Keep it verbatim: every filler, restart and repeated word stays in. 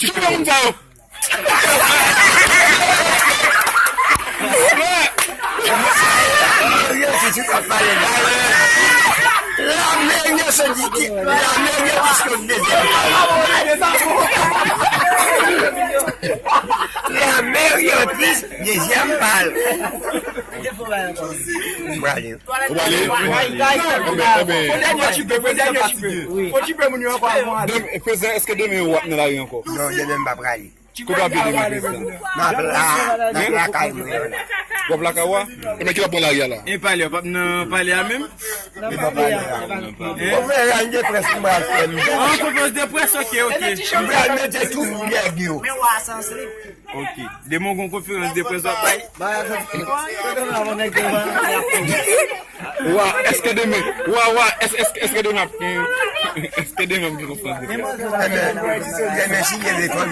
Ki moun sa yo? Yo, si ti pa pale la. Lame yo soti ki, lame yo plis ke dezyèm pal. Lame yo plis dezyèm pal. Ou prale. Ou prale? Enben, enben. Fò dènye okipe, fò dènye okipe. Fò okipe moun yo ankò avan ale. Demen, prezidan, èske demen w ap nan lari ankò? Non, demen m pa prale. Kote w ap ye demen, prezidan? M ap la, m ap lakay mwen. W ap lakay w a? Enben, ki w ap pran lari a la? E pale, w p ap nan pale a menm? Li pa pale a. Konferans de près m pral fè m. An, konferans de près, ok, ok. M pral mete tout nèg yo. Ok. Demen w gon konferans de près w ap bay? Wa, èske demen? Wa, wa, èske, èske, èske demen ap gen? Èske demen ap gen konferans de près? Demen, demen si Dye vle, kòm